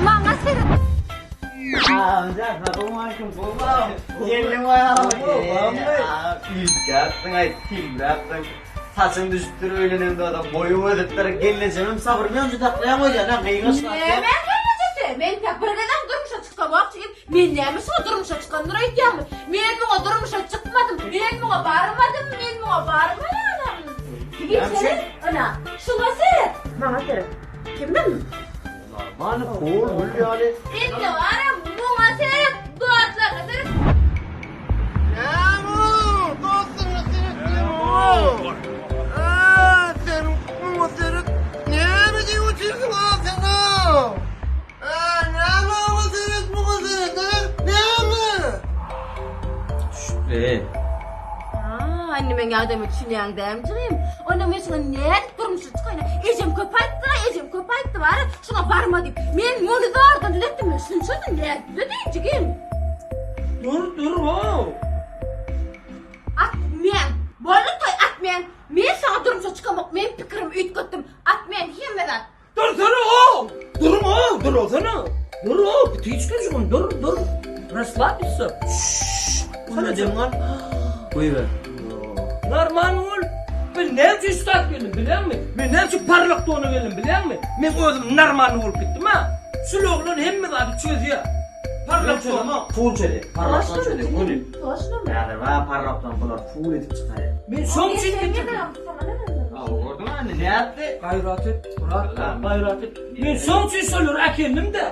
Maňa seret. Amca, salowmaleýkim, gowmy? Geldiň aýagym. Üýtgäpsiň-aý, timräpsiň. Saçyň düşüpdir, öýleneňde adam boýuň ösüpdir. Gelnejemem sabryny öňje saklaýaň öýdýän, ha, gyňaçlap. Näme gelnejesi? Men tä bir gezek durmuşa çykamok jigim. Men näme şuňa durmuşa çykandyr öýdýäňmi? Men muňa durmuşa çykmadym. Men muňa barmadym. Men muňa barmaýanam. Jigim seret, ana, şuňa seret. Maňa seret. Kim men? Normany pul gül ýaly. Indi bara muňa seret, dostlaryna seret. Näme dostlaryna seret diýen Aa, sen muňa seret. Näme diýip otyrsyň a sen a? Aa, näme oňa seret, muňa seret, a? Näme? Şübhe. Aa, indi meň ýagdaýyma düşünýäň dämi jigim? Onda men şuňa nädip durmuşa çykaýyn? Ejem köp aýtdy, ejem köp aýtdy bara, şuňa barma diýip. Men muny zordan düzetdim, men şunça-da nädip düzedeýin jigim? Dur, dur, how! Atmen! Boldy toý, atmen! Men saňa durmuşa çykamok, men pikirimi üýtgetdim. Atmen hemme zat. Dursana how! Duruň how, dursana! Dur how, ptiçkajygym, dur, dur. Rasslabиться. Şşş! Hana demgal. Goýber. Normal bol. Men näme üçin ştat geldim bilýäňmi? Men näme üçin parlak dona geldim bilýäňmi? Men özüm normalny bolup gitdim ha. Şul oglan hemme zady çözýär. Parlak don. Pul çözýär. Parlakdan çözýär. Göni. Toşlamy? Häzir bar parlakdan bular pul edip çykarýar. Men şoň üçin getirdim. Gördüňmi anne nätdi? Gaýrat et, Myrat, gaýrat et. Men şoň üçin şolary äkeldim-de.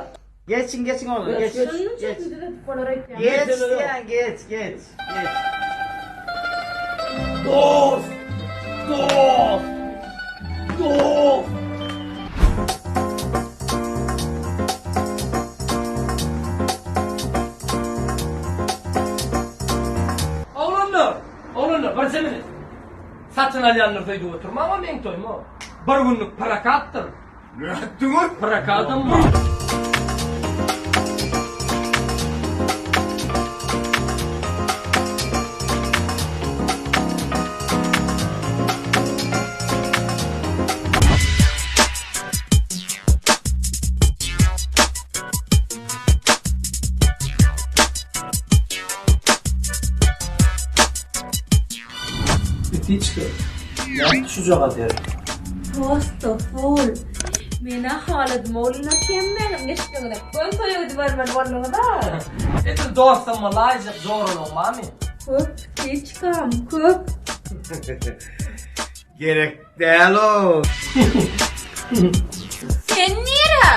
Geçiň, geçiň oglum, geç. Şunuň üçin düzetip bolar öýtýän. Geç diýýän, geç, geç, geç. Dost! Dost! Dost! Oglanlar, oglanlar, birje minut. Satyn alýanlar söýdüp oturmaň o meň toýum o. Bir günlük prokatdyr. Nätdiňiz? Prokadam bar. Ptiçka, nätdi şujagaz ýer? Prosto full. Menä haladym oglanlar hemmäňiziň eşitmegiňize gön toýa gidibermeli bolduňyz-a. Edil dostuma laýyjak joralygyň barmy? Köp ptiçkam, köp. Gerek däl-ow. Sen nirä?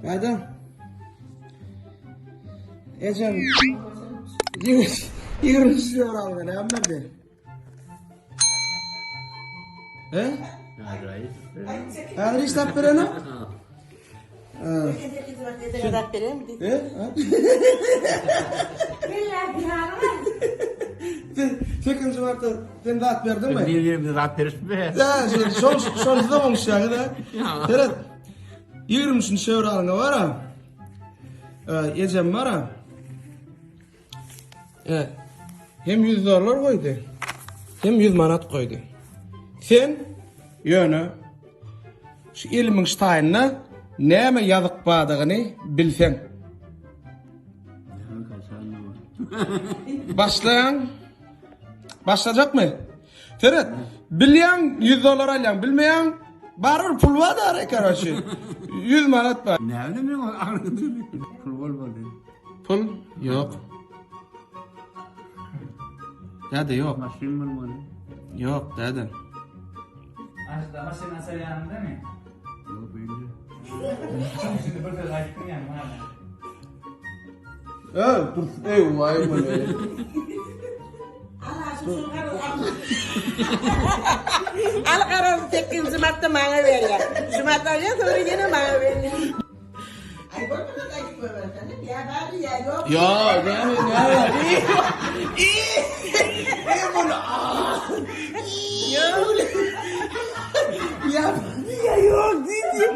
Däde. Ejem. 23 fewralda näme berdi? He? Häzir işläp bereni? He? Sen 8 martda sen zat berdiňmi? Bir-birimize zat berişme. Ya, şol şol size goňşýaňyz ha. Seret. 23 fewralyňa bara. Ejem bara. E, hem 100 dollar goýdy, hem 100 manat goýdy. Sen ýöne şu elimiň ştaýynda näme ýazyk bardygyny bilseň. Başlaýaň. Başlajakmy? Seret, bilýäň 100 dollar alýaň, bilmeýäň barybir pul bar da, karoçi. 100 manat bar. Näme men pul bolmady. Pul ýok. Däde ýok. Maşyn bolmaly. Ýok, däde. Aşda maşyn açar ýanyňdamy? Ýok, beýle. Şimdi bir söz aýtdyň ýa mana. Öý, dur, eý, waý, muny. Al garaz sekizinji martda maňa berýär. Şu mart alýar, soňra ýene maňa berýär. Aý bolmasa aýdyp goýbersene. Ýa bardy, ýa ýok. Ýa, näme, näme? Ýa, ýa ýok diýdim.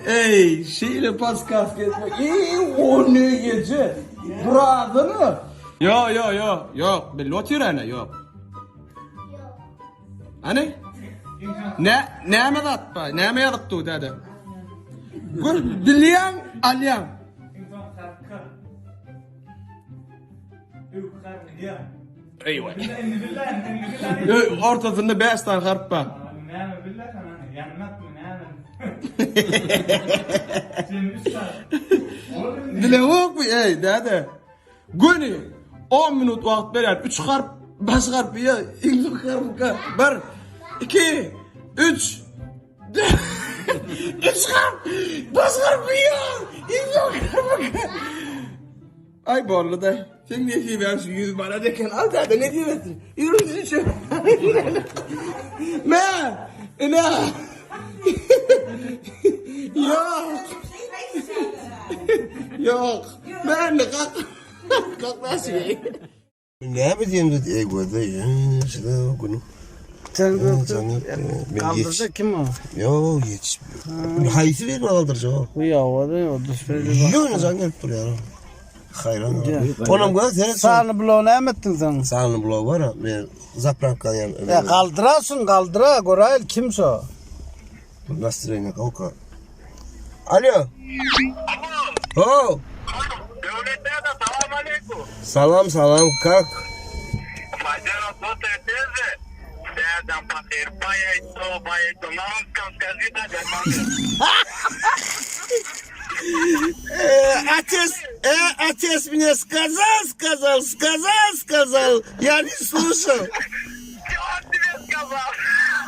Eý, şeýle podskaska etmek. Eý, o ne gece? Buradyny. Ýo, ýo, ýo, ýok, bilip otyr ene, ýok. Hany? Ne, näme zat bar? Näme ýazyp dur däde? Gör, bilýäň, alýaň. Eýwa. Ortasynda 5 tane harp bar. Näme billäsen hany? Ýanmakmy näme? Sen 3 tane. Bileňokmy, eý, däde? Göni 10 minut wagt berýär. 3 harp, baş harpy ýa iň soňky harpy 1 2 3 3 harp, baş harpy ýa iň soňky harpy. Ay boldy da. Sen nesibäň şu 100 manat eken. Al däde nesip etsin. Ýürüsün şu. Mä. Ine. Ýok. Ýok. Mä kalk. Kalk näsigi. Näme diýemde ey gözde şuda günü. Sen Kaldıracak kim o? Ýok, ýetiş. Haýsy birini galdyrjak o? Bu ýawady, o düşmedi. Ýöne jan gelip durýar. Haýran. Onam göz seret. Sanly blogy näme etdiň sen? Sanly blog bar, men zapravka ýan. Ya kaldyrasyn, kaldyra, göräýeli kim şo? Nastroýeniýa gowka. Alo. Alo. Ho. Döwlet däde salam aleýkum. Salam salam kak. Paýda работает teze. Dädem pahyr baý aýtdy baý aýtdy na ruskom skaži däde Отец, э, отец мне сказал, сказал, сказал, сказал, я не слушал. Он тебе сказал.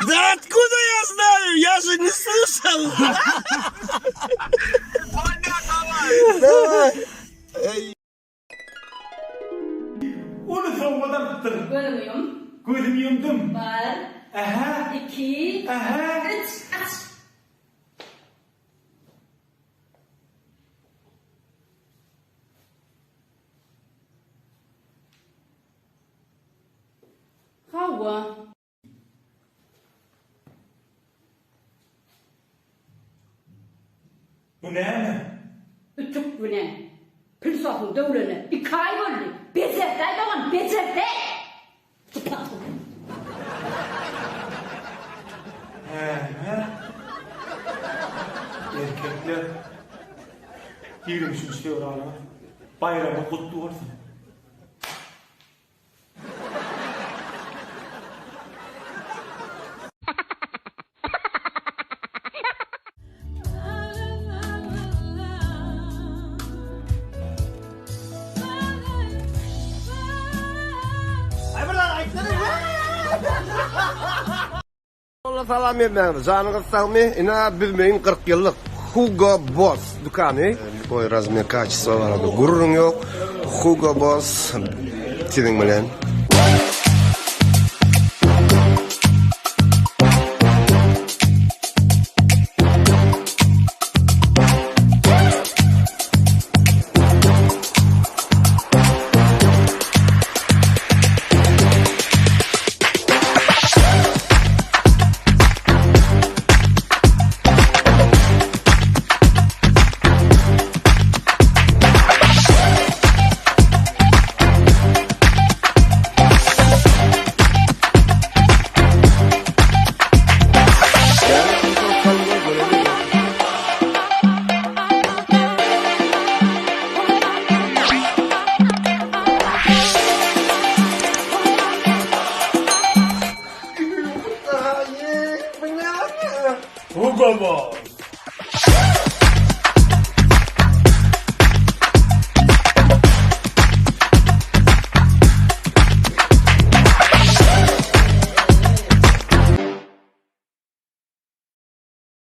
Да откуда я знаю? Я же не слушал. Давай. Uly sowgat alypdyr. Gözüňi ýum. Gözümi ýumdum. Bir. Ähä. Iki. Ähä. Üç. Aç. Hawa. Bu näme? Ütük bilen pülsasyň döwlene iki aý boldy. Bejerdaý dogan, bejerdaý! Sypatly. Näme? Erkekler, 23-nji fewralyňyz baýramyňyz gutly bolsun! Alla salam bermäňiz. Janyňyz sagmy? Ina Büzmeýin 40 ýyllyk Hugo Boss dükany. Boý razmer kaçestvo barada gürrüň ýok. Hugo Boss siziň bilen. Hugo Boss.